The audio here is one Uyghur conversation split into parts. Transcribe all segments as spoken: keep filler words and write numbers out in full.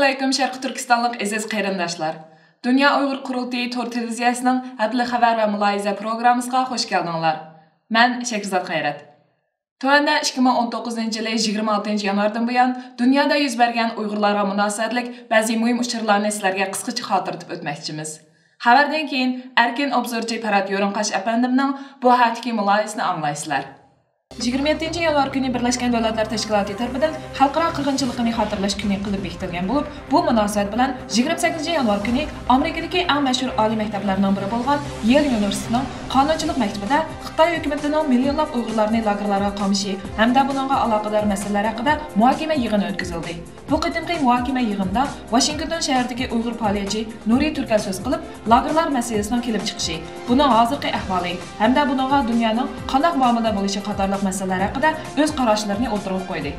ئەلەيكۇم شەرقىي تۈركىستانلىق ئەزىز قېرىنداشلار! دۇنيا ئۇيغۇر قۇرۇلتىيى تور تېلېۋىزىيەسىنىڭ ھەپتىلىك خەۋەر ۋە مۇلاھىزە پروگراممىسىغا خۇش كەلدىڭلار. مەن شەھرىزات خەيرەت. تۆۋەندە ئىككى مىڭ ئون توققۇزىنچى يىلى يىگىرمە ئالتىنچى يانۋاردىن بۇيان دۇنيادا يۈز بەرگەن ئۇيغۇرلارغا مۇناسىۋەتلىك بەزى مۇھىم ئۇچۇرلارنى سىلەرگە قىسقىچە خاتىرىلىتىپ ئۆتمەكچىمىز. خەۋەردىن كېيىن ئەركىن ئوبزورچى پەرھات يورۇڭقاش ئەپەندىمنىڭ بۇ ھەقتىكى مۇلاھىزىسىنى ئاڭلايسىلەر. يىگىرمە يەتتىنچى يانۋار كۈنى بىرلەشكەن دۆلەتلەر تەشكىلاتى تەرىپىدىن خەلقئارا قىرغىنچىلىقنى خاتىرىلەش كۈنى قىلىپ بېكىتىلگەن بولۇپ، بۇ مۇناسىۋەت بىلەن يىگىرمە سەككىزىنچى يانۋار كۈنى ئامېرىكىدىكى ئەڭ مەشھۇر ئالىي مەكتەپلەرنىڭ بىرى بولغان يېل يۇنىۋېرسىتېتىنىڭ قانۇنچىلىق مەكتىپىدە خىتاي ھۆكۈمىتىنىڭ مىليونلاپ ئۇيغۇرلارنى لاگېرلارغا قامىشى ھەمدە بۇنىڭغا ئالاقىدار مەسىلىلەر ھەققىدە مۇھاكىمە يىغىنى ئۆتكۈزۈلدى. بۇ قېتىمقى مۇھاكىمە يىغىنىدا ۋاشىنگتون شەھىرىدىكى ئۇيغۇر پائالىيەتچى نۇرى تۈركەل سۆز قىلىپ، لاگېرلار مەسىلىسىنىڭ كېلىپ چىقىشى، بۇنىڭ ھازىرقى ئەھۋالى ھەمدە بۇنىڭغا دۇنيانىڭ قانداق مۇئامىلە بولۇشى قاتارلىق مەسىلىلەر ھەققىدە ئۆز قاراشلىرىنى ئوتتۇرىغا قويدى.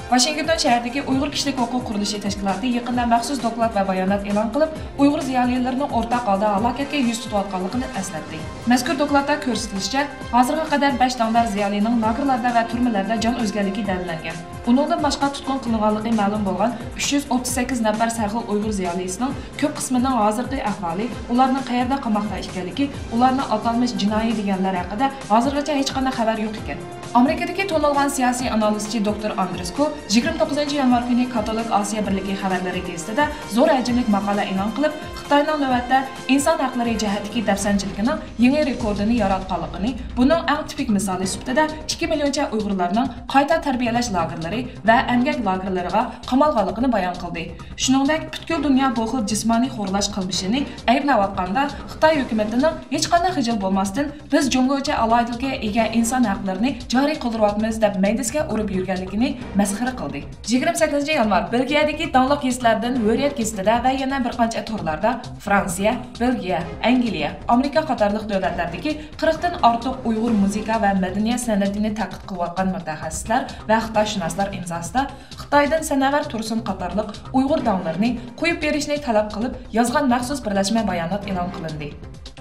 ۋاشىنگتون شەھىرىدىكى ئۇيغۇر كىشىلىك ھوقۇق قۇرۇلۇشى تەشكىلاتى يېقىندا مەخسۇس دوكلات ۋە بايانات ئېلان قىلىپ، ئۇيغۇر زىيالىيلىرىنىڭ ئورتاق ھالدا ھالاكەتكە يۈز تۇتۇۋاتقانلىقىنى ئەسلەتتى. مەزكۇر دوكلاتتا كۆرسىتىلىشىچە، ھازىرغا قەدەر بەش داڭدار زىيالىينىڭ لاگېرلاردا ۋە تۈرمىلەردە جان ئۈزگەنلىكى دەلىللەنگەن. ئۇنىڭدىن باشقا، تۇتقۇن قىلىنغانلىقى مەلۇم بولغان ئۈچ يۈز ئوتتۇز سەككىز نەپەر سەرخىل ئۇيغۇر زىيالىيسىنىڭ كۆپ قىسمىنىڭ ھازىرقى ئەھۋالى، ئۇلارنىڭ قەيەردە قاماقتا ئىكەنلىكى، ئۇلارنى ئاتالمىش جىنايى دېگەنلەر ھەققىدە ھازىرغىچە ھېچقانداق خەۋەر يوق ئىكەن. ئامېرىكىدىكى تونۇلغان سىياسىي ئانالىزچى دوكتور ئاندرېس كو يىگىرمە توققۇزىنچى يانۋار كۈنى كاتولىك ئاسىيا بىرلىكى خەۋەرلىرى گېزىتىدە زور ھەجىملىك ماقالە ئېلان قىلىپ، خىتاينىڭ نۆۋەتتە ئىنسان ھەقلىرى جەھەتتىكى دەپسەندىچىلىكىنىڭ يېڭى رېكورتىنى ياراتقانلىقىنى، بۇنىڭ ئەڭ تىپىك مىسالى سۈپىتىدە ئىككى مىليونچە ئۇيغۇرلارنىڭ قايتا تەربىيەلەش لاگېرلىرى ۋە ئەمگەك لاگېرلىرىغا قامالغانلىقىنى بايان قىلدى. شۇنىڭدەك، پۈتكۈل دۇنيا بۇ خىل جىسمانىي خورلاش قىلمىشىنى ئەيىبلەۋاتقاندا، خىتاي ھۆكۈمىتىنىڭ ھېچقانداق خىجىل بولماستىن، بىز جۇڭگوچە ئالاھىدىلىككە ئىگە ئىنسان ھەقلىرىنى جارى قىلدۇرۇۋاتىمىز دەپ مەيدىسىگە ئۇرۇپ يۈرگەنلىكىنى مەسخىرە قىلدى. يىگىرمە سەككىزىنچى يانۋار بېلگىيەدىكى داڭلىق گېزىتلەردىن ھۆرىيەت گېزىتىدە ۋە يەنە بىر قانچە تورلاردا فرانسىيە، بېلگىيە، ئەنگلىيە، ئامېرىكا قاتارلىق دۆلەتلەردىكى قىرىقتىن ئارتۇق ئۇيغۇر مۇزىكا ۋە مەدەنىيەت سەنئىتىنى تەنقىد قىلىۋاتقان مۇتەخەسسىسلەر ۋە خىتايشۇناسلار ئىمزاسىدا خىتايدىن سەنەۋەر تۇرسۇن قاتارلىق ئۇيغۇر داڭلىرىنى قويۇپ بېرىشنى تەلەپ قىلىپ يازغان مەخسۇس بىرلەشمە بايانات ئېلان قىلىندى.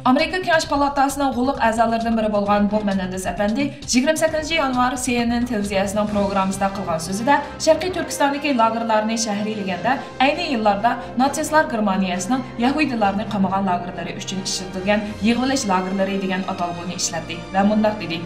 ئامېرىكا كېڭەش پالاتاسىنىڭ غۇللۇق ئەزالىرىدىن بىرى بولغان بوب مېنېندېز ئەپەندى يىگىرمە سەككىزىنچى يانۋار سى ئېن ئېن تېلېۋىزىيەسىنىڭ پروگراممىسىدا قىلغان سۆزىدە، شەرقىي تۈركىستاندىكى لاگېرلارنى شەھەرىيلىگەندە، ئەينى يىللاردا ناتسىستلار گېرمانىيەسىنىڭ يەھۇدىيلارنى قامىغان لاگېرلىرى ئۈچۈن ئىشلىتىلگەن يىغىۋېلىش لاگېرلىرى دېگەن ئاتالغۇنى ئىشلەتتى ۋە مۇنداق دېدى: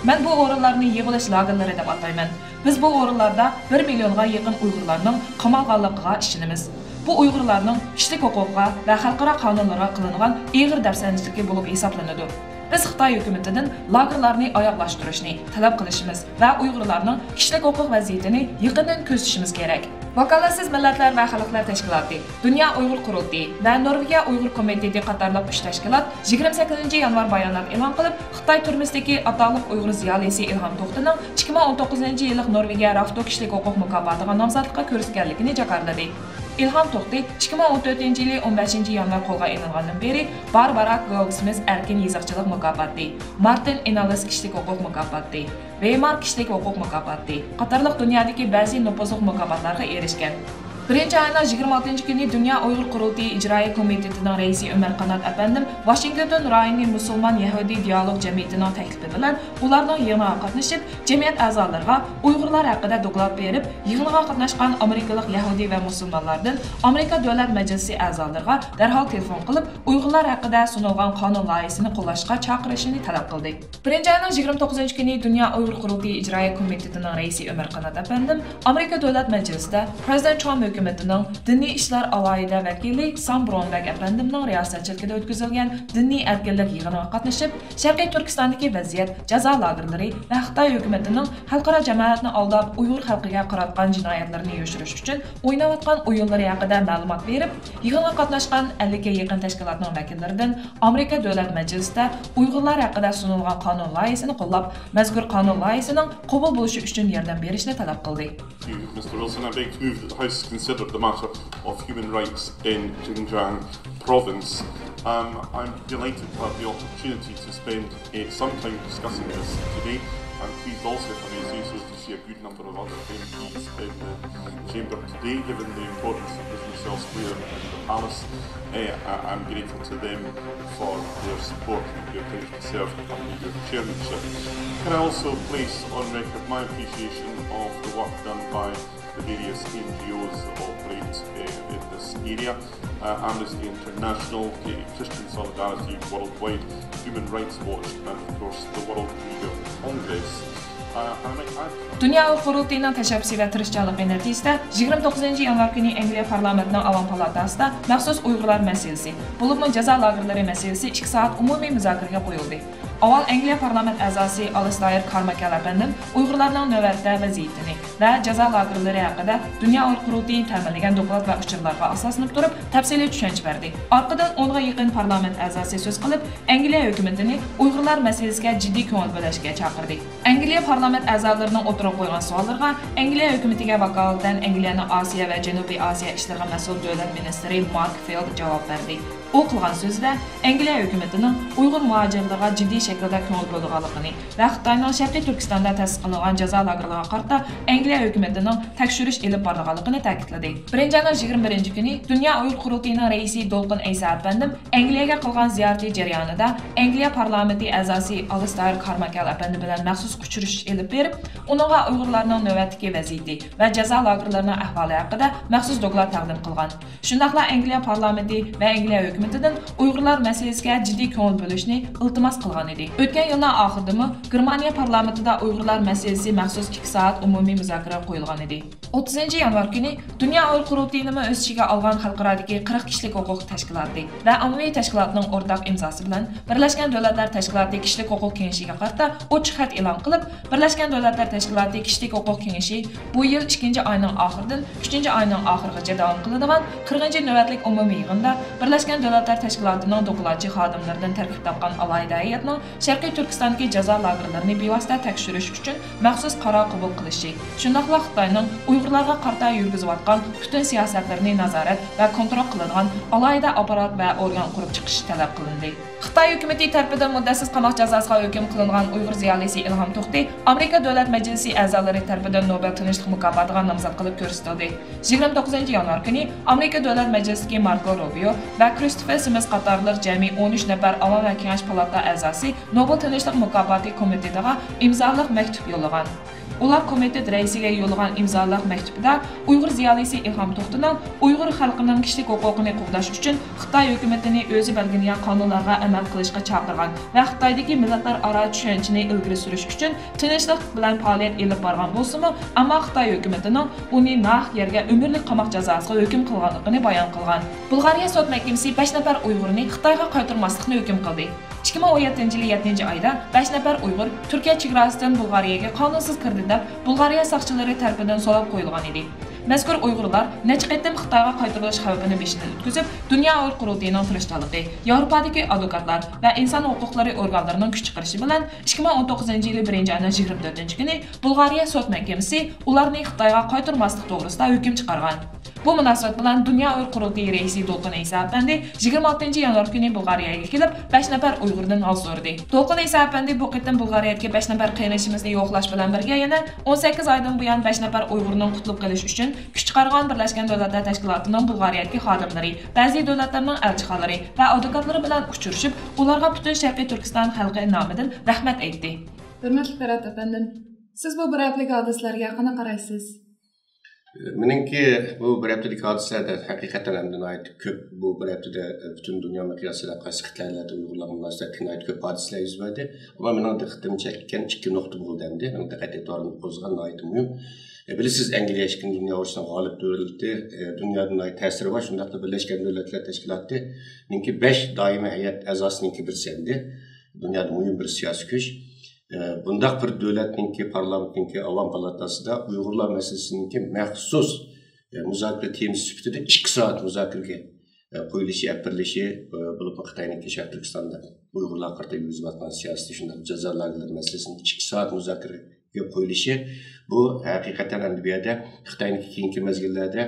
مەن بۇ ئورۇنلارنى يىغىۋېلىش لاگېرلىرى دەپ ئاتايمەن. بىز بۇ ئورۇنلاردا بىر مىليونغا يېقىن ئۇيغۇرلارنىڭ قامالغانلىقىغا ئىشىنىمىز. بۇ ئۇيغۇرلارنىڭ كىشىلىك ھوقۇقىغا ۋە خەلقئارا قانۇنلارغا قىلىنغان ئېغىر دەپسەندىچىلىكى بولۇپ ھېسابلىنىدۇ. بىز خىتاي ھۆكۈمىتىدىن لاگېرلارنى ئاياغلاشتۇرۇشنى تەلەپ قىلىشىمىز ۋە ئۇيغۇرلارنىڭ كىشىلىك ھوقۇق ۋەزىيىتىنى يېقىندىن كۆزىتىشىمىز كېرەك. ۋاكالەتسىز مىللەتلەر ۋە خەلقلەر تەشكىلاتى، دۇنيا ئۇيغۇر قۇرۇلتىيى ۋە نورۋېگىيە ئۇيغۇر كومىتېتى قاتارلىق ئۈچ تەشكىلات يىگىرمە سەككىزىنچى يانۋار بايانات ئېلان قىلىپ، خىتاي تۈرمىسىدىكى ئاتالىق ئۇيغۇر زىيالىيسى ئىلھام توختىنىڭ ئىككى مىڭ ئون توققۇزىنچى يىللىق نورۋېگىيە رافتو كىشىلىك ھوقۇق مۇكاپاتىغا نامزاتلىققا كۆرسىتىلگەنلىكىنى جاكارلىدى. ئىلھام توختى ئىككى مىڭ ئون تۆتىنچى يىلى ئون بەشىنچى يانۋار قولغا ئېلىنغاندىن بېرى باربارا گولدسمىت ئەركىن يېزىقچىلىق مۇكاپاتى، مارتىن ئېنالىس كىشىلىك ھوقۇق مۇكاپاتى، ۋېيمار كىشىلىك ھوقۇق مۇكاپاتى قاتارلىق دۇنيادىكى بەزى نوپۇزلۇق مۇكاپاتلارغا ئېرىشكەن. بىرىنچى ئاينىڭ يىگىرمە ئالتىنچى كۈنى دۇنيا ئۇيغۇر قۇرۇلتىيى ئىجرائىيە كومىتېتىنىڭ رەئىسى ئۆمەر قانات ئەپەندىم ۋاشىنگتون رايونى مۇسۇلمان يەھۇدىي دىئالوگ جەمئىيىتىنىڭ تەكلىپى بىلەن ئۇلارنىڭ يىغىنىغا قاتنىشىپ، جەمئىيەت ئەزالىرىغا ئۇيغۇرلار ھەققىدە دوكلات بېرىپ، يىغىنغا قاتناشقان ئامېرىكىلىق يەھۇدىي ۋە مۇسۇلمانلاردىن ئامېرىكا دۆلەت مەجلىسى ئەزالىرىغا دەرھال تېلېفون قىلىپ، ئۇيغۇرلار ھەققىدە سۇنۇلغان قانۇن لايىھىسىنى قوللاشقا چاقىرىشىنى تەلەپ قىلدى. بىرىنچى ئاينىڭ يىگىرمە توققۇزىنچى كۈنى دۇنيا ئۇيغۇر قۇرۇلتىيى ئىجرائىيە كومىتېتىنىڭ رەئىسى ئۆمەر قانات ئەپەندىم ئامېرىكا دۆلەت مەجلىسىدە پىرېزىدېنت ترامپ ھۆكۈمىتىنىڭ دىنىي ئىشلار ئالاھىدە ۋەكىلى سام برونبەك ئەپەندىمنىڭ رىياسەتچىلىكىدە ئۆتكۈزۈلگەن دىنىي ئەركىنلىك يىغىنىغا قاتنىشىپ، شەرقىي تۈركىستاندىكى ۋەزىيەت، جازا لاگېرلىرى ۋە خىتاي ھۆكۈمىتىنىڭ خەلقئارا جامائەتنى ئالداپ، ئۇيغۇر خەلقىگە قاراتقان جىنايەتلىرىنى يوشۇرۇش ئۈچۈن ئويناۋاتقان ئويۇنلىرى ھەققىدە مەلۇمات بېرىپ، يىغىنغا قاتناشقان ئەللىككە يېقىن تەشكىلاتنىڭ ۋەكىللىرىدىن ئامېرىكا دۆلەت مەجلىسىدە ئۇيغۇرلار ھەققىدە سۇنۇلغان قانۇن لايىھىسىنى قوللاپ، مەزكۇر قانۇن لايىھىسىنىڭ قوبۇل بولۇشى ئۈچۈن ياردەم بېرىشنى تەلەپ قىلدى. Mister Wilson, I beg to move that the House consider the matter of human rights in Xinjiang province. Um, I'm delighted to have the opportunity to spend, eh, some time discussing this today. I'm pleased also, if I may say so, to see a good number of other M Ps in the chamber today, given the importance of business elsewhere in the palace. Eh, I, I'm grateful to them for their support and their pledge to serve under your chairmanship. Can I also place on record my appreciation of the work done by the various N G Os that operate, eh, in Media, uh, Amnesty International, the Christian Solidarity Worldwide, Human Rights Watch, and of course the World Uyghur Congress. Uh, and I might add دۇنيا ئۇيغۇر قۇرۇلتىيىنىڭ تەشەببۇسى ۋە تىرىشچانلىقى نەتىجىسىدە، يىگىرمە توققۇزىنچى يانۋار كۈنى ئەنگلىيە پارلامېنتىنىڭ ئاۋام پالاتاسىدا مەخسۇس ئۇيغۇرلار مەسىلىسى، بولۇپمۇ جازا لاگېرلىرى مەسىلىسى ئىككى سائەت ئومۇمىي مۇزاكىرىگە قويۇلدى. ئاۋۋال ئەنگلىيە پارلامېنت ئەزاسى ئالىستايېر كارمايكېل ئەپەندىم ئۇيغۇرلارنىڭ نۆۋەتتە ۋەزىيىتىنى ۋە جازا لاگېرلىرى ھەققىدە دۇنيا ئۇيغۇر قۇرۇلتىيى تەمىنلىگەن دوكلات ۋە ئۇچۇرلارغا ئاساسلىنىپ تۇرۇپ تەپسىلىي چۈشەنچە بەردى. ئارقىدىن ئونغا يېقىن پارلامېنت ئەزاسى سۆز قىلىپ، ئەنگلىيە ھۆكۈمىتىنى ئۇيغۇرلار مەسىلىسىگە جىددىي كۆڭۈل بۆلۈشكە چاقىردى. ئەنگلىيە پارلامېنت ئەزالىرىنىڭ ئوتتۇرىغا قويغان سوئاللىرىغا ئەنگلىيە ھۆكۈمىتىگە ۋاكالىتەن ئەنگلىيەنىڭ ئاسىيا ۋە جەنۇبىي ئاسىيا ئىشلىرىغا مەسئۇل دۆلەت مىنىستىرى مارك فىلد جاۋاب بەردى. ئۇ قىلغان سۆزىدە، ئەنگلىيە ھۆكۈمىتىنىڭ ئۇيغۇر مۇھاجىرلىرىغا جىددىي شەكىلدە كۆڭۈل بۆلىدىغانلىقىنى ۋە خىتاينىڭ شەرقىي تۈركىستاندا تەسىس قىلىنغان جازا لاگېرلىرىغا قارىتا ئەنگلىيە ھۆكۈمىتىنىڭ تەكشۈرۈش ئېلىپ بارىدىغانلىقىنى تەكىتلىدى. بىرىنچى ئاينىڭ يىگىرمە بىرىنچى كۈنى دۇنيا ئۇيغۇر قۇرۇلتىيىنىڭ رەئىسى دولقۇن ئەيسا ئەپەندىم ئەنگلىيەگە قىلغان زىيارىتى جەريانىدا ئەنگلىيە پارلامېنتى ئەزاسى ئالىستايېر كارمايكېل ئەپەندى بىلەن مەخسۇس ئۇچرىشىش ئېلىپ بېرىپ، ئۇنىڭغا ئۇيغۇرلارنىڭ نۆۋەتتىكى ۋەزىيىتى ۋە جازا لاگېرلىرىنىڭ ئەھۋالى ھەققىدە مەخسۇس دوكلات تەقدىم قىلغان. شۇنداقلا ئەنگلىيە پارلامېنتى ۋە ئەنگلىيە ھۆكۈمىتىدىن ئۇيغۇرلار مەسىلىسىگە جىددىي كۆڭۈل بۆلۈشنى ئىلتىماس قىلغان ئىدى. ئۆتكەن يىلنىڭ ئاخىرىدىمۇ گېرمانىيە پارلامېنتىدا ئۇيغۇرلار مەسىلىسى مەخسۇس ئىككى سائەت ئومۇمىي مۇزاكىرىگە قويۇلغان ئىدى. ئوتتۇزىنچى يانۋار كۈنى دۇنيا ئۇيغۇر قۇرۇلتىيىنىمۇ ئۆز ئىچىگە ئالغان خەلقئارادىكى قىرىق كىشىلىك ھوقۇق تەشكىلاتى ۋە ئاممىۋى تەشكىلاتنىڭ ئورتاق ئىمزاسى بىلەن بىرلەشكەن دۆلەتلەر تەشكىلاتى كىشىلىك ھوقۇق كېڭىشىگە قارىتا ئوچۇق خەت ئېلان قىلىپ، بىرلەشكەن دۆلەتلەر تەشكىلاتى كىشىلىك ھوقۇق كېڭىشى بۇ يىل ئىككىنچى ئاينىڭ ئاخىرىدىن ئۈچىنچى ئاينىڭ ئاخىرىغىچە داۋام قىلىدىغان قىرىقىنچى نۆۋەتلىك ئومۇمىي يىغىندا بىرلەشكەن دۆلەتلەر تەشكىلاتىنىڭ دوكلاتچى خادىملىرىدىن تەركىب تاپقان ئالاھىدە ھەيئەتنىڭ شەرقىي تۈركىستاندىكى جازا لاگېرلىرىنى بىۋاسىتە تەكشۈرۈش ئۈچۈن مەخسۇس قارار قوبۇل قىلىشى، شۇنداقلا خىتاينىڭ ئۇيغۇرلارغا قارىتا يۈرگۈزۈۋاتقان پۈتۈن سىياسەتلىرىنى نازارەت ۋە كونترول قىلىدىغان ئالاھىدە ئاپپارات ۋە ئورگان قۇرۇپ چىقىشى تەلەپ قىلىندى. خىتاي ھۆكۈمىتى تەرىپىدىن مۇددەتسىز قاماق جازاسىغا ھۆكۈم قىلىنغان ئۇيغۇر زىيالىيسى ئىلھام توختى ئامېرىكا دۆلەت مەجلىسى ئەزالىرى تەرىپىدىن نوبېل تىنچلىق مۇكاپاتىغا نامزات قىلىپ كۆرسىتىلدى. يىگىرمە توققۇزىنچى يانۋار كۈنى ئامېرىكا دۆلەت مەجلىسىدىكى ماركو روبىيو ۋە كرىستوفېر سىمىس قاتارلىق جەمئىي ئون ئۈچ نەپەر ئاۋام ۋە كېڭەش پالاتا ئەزاسى نوبېل تىنچلىق مۇكاپاتى كومىتېتىغا ئىمزالىق مەكتۇپ يوللىغان. ئۇلار كومىتېت رەئىسىگە يوللىغان ئىمزالىق مەكتۇپىدا ئۇيغۇر زىيالىيسى ئىلھام توختىنىڭ ئۇيغۇر خەلقىنىڭ كىشىلىك ھوقۇقىنى قوغداش ئۈچۈن خىتاي ھۆكۈمىتىنى ئۆزى بەلگىلىگەن قانۇنلارغا ئەمەل قىلىشقا چاقىرغان ۋە خىتايدىكى مىللەتلەر ئارا چۈشەنچىنى ئىلگىرى سۈرۈش ئۈچۈن تىنچلىق بىلەن پائالىيەت ئېلىپ بارغان بولسىمۇ، ئەمما خىتاي ھۆكۈمىتىنىڭ ئۇنى ناھەق يەرگە ئۆمۈرلۈك قاماق جازاسىغا ھۆكۈم قىلغانلىقىنى بايان قىلغان. بۇلغارىيە سوت مەھكىمىسى بەش نەپەر ئۇيغۇرنى خىتايغا قايتۇرماسلىقنى ھۆكۈم قىلدى. ئىككى مىڭ ئون يەتتىنچى يىلى يەتتىنچى ئايدا بەش نەپەر ئۇيغۇر تۈركىيە چېگراسىدىن بۇلغارىيەگە قانۇنسىز كىردى دەپ، بۇلغارىيە ساقچىلىرى تەرىپىدىن سولاپ قويۇلغان ئىدى. مەزكۇر ئۇيغۇرلار نەچچە قېتىم خىتايغا قايتۇرۇلۇش خەۋپىنى بېشىدىن ئۆتكۈزۈپ، دۇنيا ئۇيغۇر قۇرۇلتىيىنىڭ تىرىشچانلىقى، ياۋروپادىكى ئادۋوكاتلار ۋە ئىنسان ھوقۇقلىرى ئورگانلىرىنىڭ كۈچ چىقىرىشى بىلەن ئىككى مىڭ ئون توققۇزىنچى يىلى بىرىنچى ئاينىڭ يىگىرمە تۆتىنچى كۈنى بۇلغارىيە سوت مەھكىمىسى ئۇلارنى خىتايغا قايتۇرماسلىق توغرىسىدا ھۆكۈم چىقارغان. بۇ مۇناسىۋەت بىلەن دۇنيا ئۇيغۇر قۇرۇلتىيى رەئىسى دولقۇن ئەيسا ئەپەندى يىگىرمە ئالتىنچى يانۋار كۈنى بۇلغارىيەگە كېلىپ، بەش نەپەر ئۇيغۇردىن ھال سورىدى. دولقۇن ئەيسا ئەپەندى بۇ قېتىم بۇلغارىيەدىكى بەش نەپەر قېرىندىشىمىزنى يوقلاش بىلەن بىرگە، يەنە ئون سەككىز ئايدىن بۇيان بەش نەپەر ئۇيغۇرنىڭ قۇتۇلۇپ قېلىشى ئۈچۈن كۈچ چىقارغان بىرلەشكەن دۆلەتلەر تەشكىلاتىنىڭ بۇلغارىيەدىكى خادىملىرى، بەزى دۆلەتلەرنىڭ ئەلچىخانىلىرى ۋە ئادۋوكاتلىرى بىلەن ئۇچرىشىپ، ئۇلارغا پۈتۈن شەرقىي تۈركىستان خەلقى نامىدىن رەھمەت ئېيتتى. ھۆرمەتلىك پەرھات ئەپەندىم، سىز بۇ بىر ھەپتىلىك ھادىسىلەرگە قانداق قارايسىز؟ مېنىڭكى بۇ بىر ھەپتىلىك ھادىسىلەردە ھەقىقەتەن ئەمدى ناھايىتى كۆپ، بۇ بىر ھەپتىدە پۈتۈن دۇنيا مىقياسىدا قايسى قىتئەلەردە ئۇيغۇرلارغا مۇناسىۋەتلىك ناھايىتى كۆپ ھادىسىلەر يۈز بەردى. ئەمما مېنىڭ دىققىتىمنى چەككەن ئىككى نۇقتا بولدى ئەمدى. مېنىڭ دىققەت ئېتىبارىمنى قوزغىغان ناھايىتى مۇھىم. ئە، بىلىسىز، ئەنگلىيە ئىككىنچى دۇنيا ئۇرۇشىنىڭ غالىب دۆلىتى، ئە، دۇنيادا ناھايىتى تەسىرى بار. شۇنداقلا بىرلەشكەن دۆلەتلەر تەشكىلاتىنىڭكى بەش دائىمىي ھەيئەت ئەزاسىنىڭكى بىرسى ئەمدى. دۇنيادا مۇھىم بىر سىياسىي كۈچ. ئە، بۇنداق بىر دۆلەتنىڭكى پارلامېنتنىڭكى ئاۋام پالاتاسىدا ئۇيغۇرلار مەسىلىسىنىڭكى مەخسۇس، ئە، مۇزاكىرە تېمىسى سۈپىتىدە ئىككى سائەت مۇزاكىرىگە، ئە، قويۇلۇشى، ئەپ بېرىلىشى، ئە، بولۇپمۇ خىتاينىڭكى شەرقىي تۈركىستاندا ئۇيغۇرلارغا قارىتا يۈرگۈزۈۋاتقان سىياسىتى، شۇنداق جازا لاگېرلىرى مەسىلىسىنىڭ ئىككى سائەت مۇزاكىرىگە قويۇلۇشى، بۇ ھەقىقەتەن ئەمدى بۇ يەردە خىتاينىڭكى كېيىنكى مەزگىللەردە،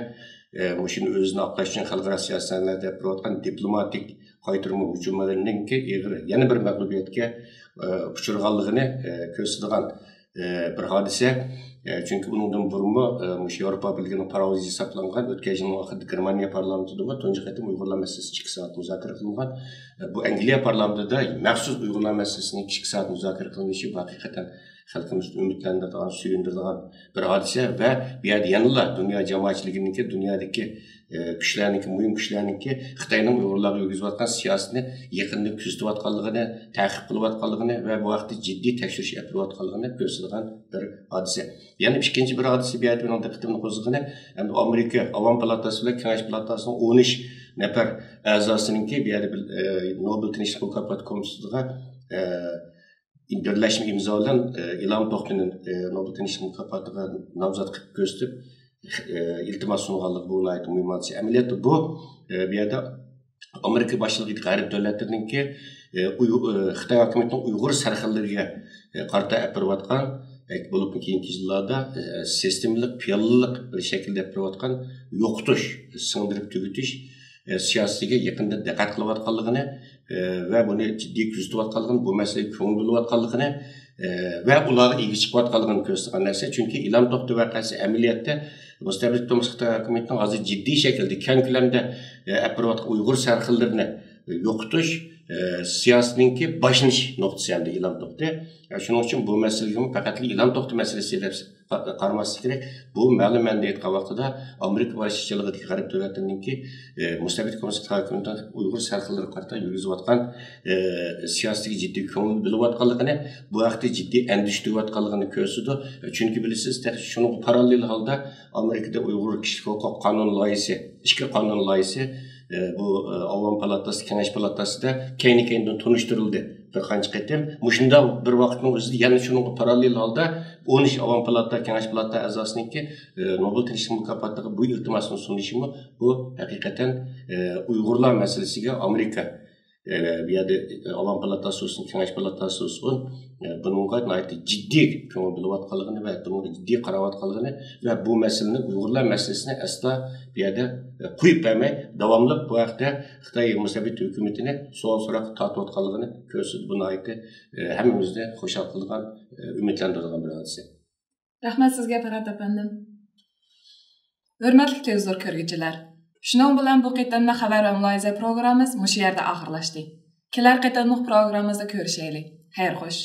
ئە، مۇشۇنى ئۆزىنى ئاقلاش ئۈچۈن خەلقئارا سىياسەتلەردە ئېلىپ بېرىۋاتقان دىپلوماتىك قايتۇرما ھۇجۇملىرىنىڭكى ئېغىر يەنە بىر مەغلۇبىيەتكە، ئە، ئۇچرىغانلىقىنى، ئە، كۆرسىتىدىغان، ئە، بىر ھادىسە. ئە، چۈنكى ئۇنىڭدىن بۇرۇنمۇ، ئە، مۇشۇ ياۋروپا بىرلىكىنىڭ پاراۋىسى ھېسابلانغان ئۆتكەن يىلنىڭ ئاخىرىدا گېرمانىيە پارلامېنتىدىمۇ تۇنجى قېتىم ئۇيغۇرلار مەسىلىسى ئىككى سائەت مۇزاكىرە قىلىنغان. ئە، بۇ ئەنگلىيە پارلامېنتىدا مەخسۇس ئۇيغۇرلار مەسىلىسىنىڭ ئىككى سائەت مۇزاكىرە قىلىنىشى بۇ ھەقىقەتەن خەلقىمىزنى ئۈمىدلەندۈرىدىغان، سۆيۈندۈرىدىغان بىر ھادىسە ۋە بۇ يەردە يەنىلا دۇنيا جامائەتچىلىكىنىڭكى، دۇنيادىكى، ئە، كۈچلەرنىڭكى، مۇھىم كۈچلەرنىڭكى خىتاينىڭ ئۇيغۇرلارغا يۈرگۈزۈۋاتقان سىياسىتىنى يېقىندىن كۆزىتىۋاتقانلىقىنى، تەقىب قىلىۋاتقانلىقىنى ۋە بۇ ھەقتە جىددىي تەكشۈرۈش ئېلىپ بېرىۋاتقانلىقىنى كۆرسىتىدىغان بىر ھادىسە. يەنە ئىككىنچى بىر ھادىسە بۇ يەردە مېنىڭ دىققىتىمنى قوزغىغىنى، ئەمدى ئامېرىكا ئاۋام پالاتاسى بىلەن كېڭەش پالاتاسىنىڭ ئون ئۈچ نەپەر ئەزاسىنىڭكى بۇ يەردە بىر، ئە، نوبېل تىنچلىق مۇكاپاتى كومىتېتىغا، ئە، بىرلەشمە ئىمزا بىلەن، ئە، ئىلھام توختىنى، ئە، نوبېل تىنچلىق مۇكاپاتىغا نامزات قىلىپ كۆرسىتىپ، ئە، ئىلتىماس سۇنغانلىقى بۇ ناھايىتى مۇھىم ھادىسە. ئەمەلىيەتتە بۇ، ئە، بۇ يەردە ئامېرىكا باشچىلىقىدىكى غەرب دۆلەتلىرىنىڭكى، ئە، ئۇيغۇ-، ئە، خىتاي ھاكىمىيىتىنىڭ ئۇيغۇر سەرخىللىرىگە، ئە، قارىتا ئېلىپ بېرىۋاتقان، ئە، بولۇپمۇ كېيىنكى يىللاردا، ئە، سىستېمىلىق، پىلانلىق بىر شەكىلدە ئېلىپ بېرىۋاتقان يوقىتىش، سىڭدۈرۈپ تۈگىتىش، ئە، سىياسىتىگە يېقىندىن دىققەت قىلىۋاتقانلىقىنى، ئە، ۋە بۇنى جىددىي كۆزىتىۋاتقانلىقىنى، بۇ مەسىلىگە كۆڭۈل بۆلۈۋاتقانلىقىنى، ئە، ۋە ئۇلارغا ئىگە چىقىۋاتقانلىقىنى كۆرسىتىدىغان نەرسە. چۈنكى ئىلھام توختى ۋەقەسى ئەمەلىيەتتە مۇستەبىت كوممۇنىست خىتاي ھاكىمىيىتىنىڭ ھازىر جىددىي شەكىلدە كەڭ كۆلەمدە، ئە، ئېلىپ بېرىۋاتقان ئۇيغۇر سەرخىللىرىنى يوقىتىش، ئە، سىياسىتىنىڭكى باشلىنىش نۇقتىسى ئەمدى ئىلھام توختى. ئە، شۇنىڭ ئۈچۈن بۇ مەسىلىگىمۇ پەقەتلا ئىلھام توختى مەسىلىسى دەپ قا-، قارىماسلىق كېرەك. بۇ مەلۇم مەنىدە ئېيتقان ۋاقتىدا ئامېرىكا باشچىلىقىدىكى غەرب دۆلەتلىرىنىڭكى، ئە، مۇستەبىت كوممۇنىست ھاكىمىيىتىنىڭ ئۇيغۇر سەرخىللىرىغا قارىتا يۈرگۈزۈۋاتقان، ئە، سىياسىتىگە جىددىي كۆڭۈل بۆلۈۋاتقانلىقىنى، بۇ ھەقتە جىددىي ئەندىشە تۇيۇۋاتقانلىقىنى كۆرسىتىدۇ. چۈنكى بىلىسىز، تېخى شۇنىڭغا پاراللېل ھالدا ئامېرىكىدا ئۇيغۇر كىشىلىك ھوقۇق قانۇن لايىھىسى، ئىككى قانۇن لايىھىسى، ئە، بۇ، ئە، ئاۋام پالاتاسى، كېڭەش پالاتاسىدا كەينى-كەينىدىن تونۇشتۇرۇلدى بىر قانچە قېتىم. مۇشۇنداق بىر ۋاقىتنىڭ ئۆزىدە يەنە شۇنىڭغا پاراللېل ھالدا ئون ئۈچ ئاۋام پالاتا، كېڭەش پالاتا ئەزاسىنىڭكى، ئە، نوبېل تىنچلىق مۇكاپاتىغا بۇ ئىلتىماسنى سۇنۇشىمۇ بۇ ھەقىقەتەن، ئە، ئۇيغۇرلار مەسىلىسىگە ئامېرىكا، ئە، بۇ يەردە ئاۋام پالاتاسى بولسۇن، كېڭەش پالاتاسى بولسۇن، ئە، بۇنىڭغا ناھايىتى جىددىي كۆڭۈل بۆلۈۋاتقانلىقىنى ۋە بۇنىڭغا جىددىي قاراۋاتقانلىقىنى ۋە بۇ مەسىلىنى، ئۇيغۇرلار مەسىلىسىنى ئەسلا بۇ يەردە، ئە، قويۇپ بەرمەي، داۋاملىق بۇ ھەقتە خىتاي مۇستەبىت ھۆكۈمىتىنى سوئال سوراققا تارتىۋاتقانلىقىنى كۆرسىتىدۇ. بۇ ناھايىتى، ئە، ھەممىمىزنى خۇشال قىلىدىغان، ئە، ئۈمىدلەندۈرىدىغان بىر ھادىسە. رەھمەت سىزگە، پەرھات ئەپەندىم. ھۆرمەتلىك تېلېۋىزور كۆرگۈچىلەر، شۇنىڭ بىلەن بۇ قېتىملىق خەۋەر ۋە مۇلاھىزە پروگراممىمىز مۇشۇ يەردە ئاخىرلاشتى. كېلەر قېتىملىق پروگراممىمىزدا كۆرۈشەيلى. خەير خوش.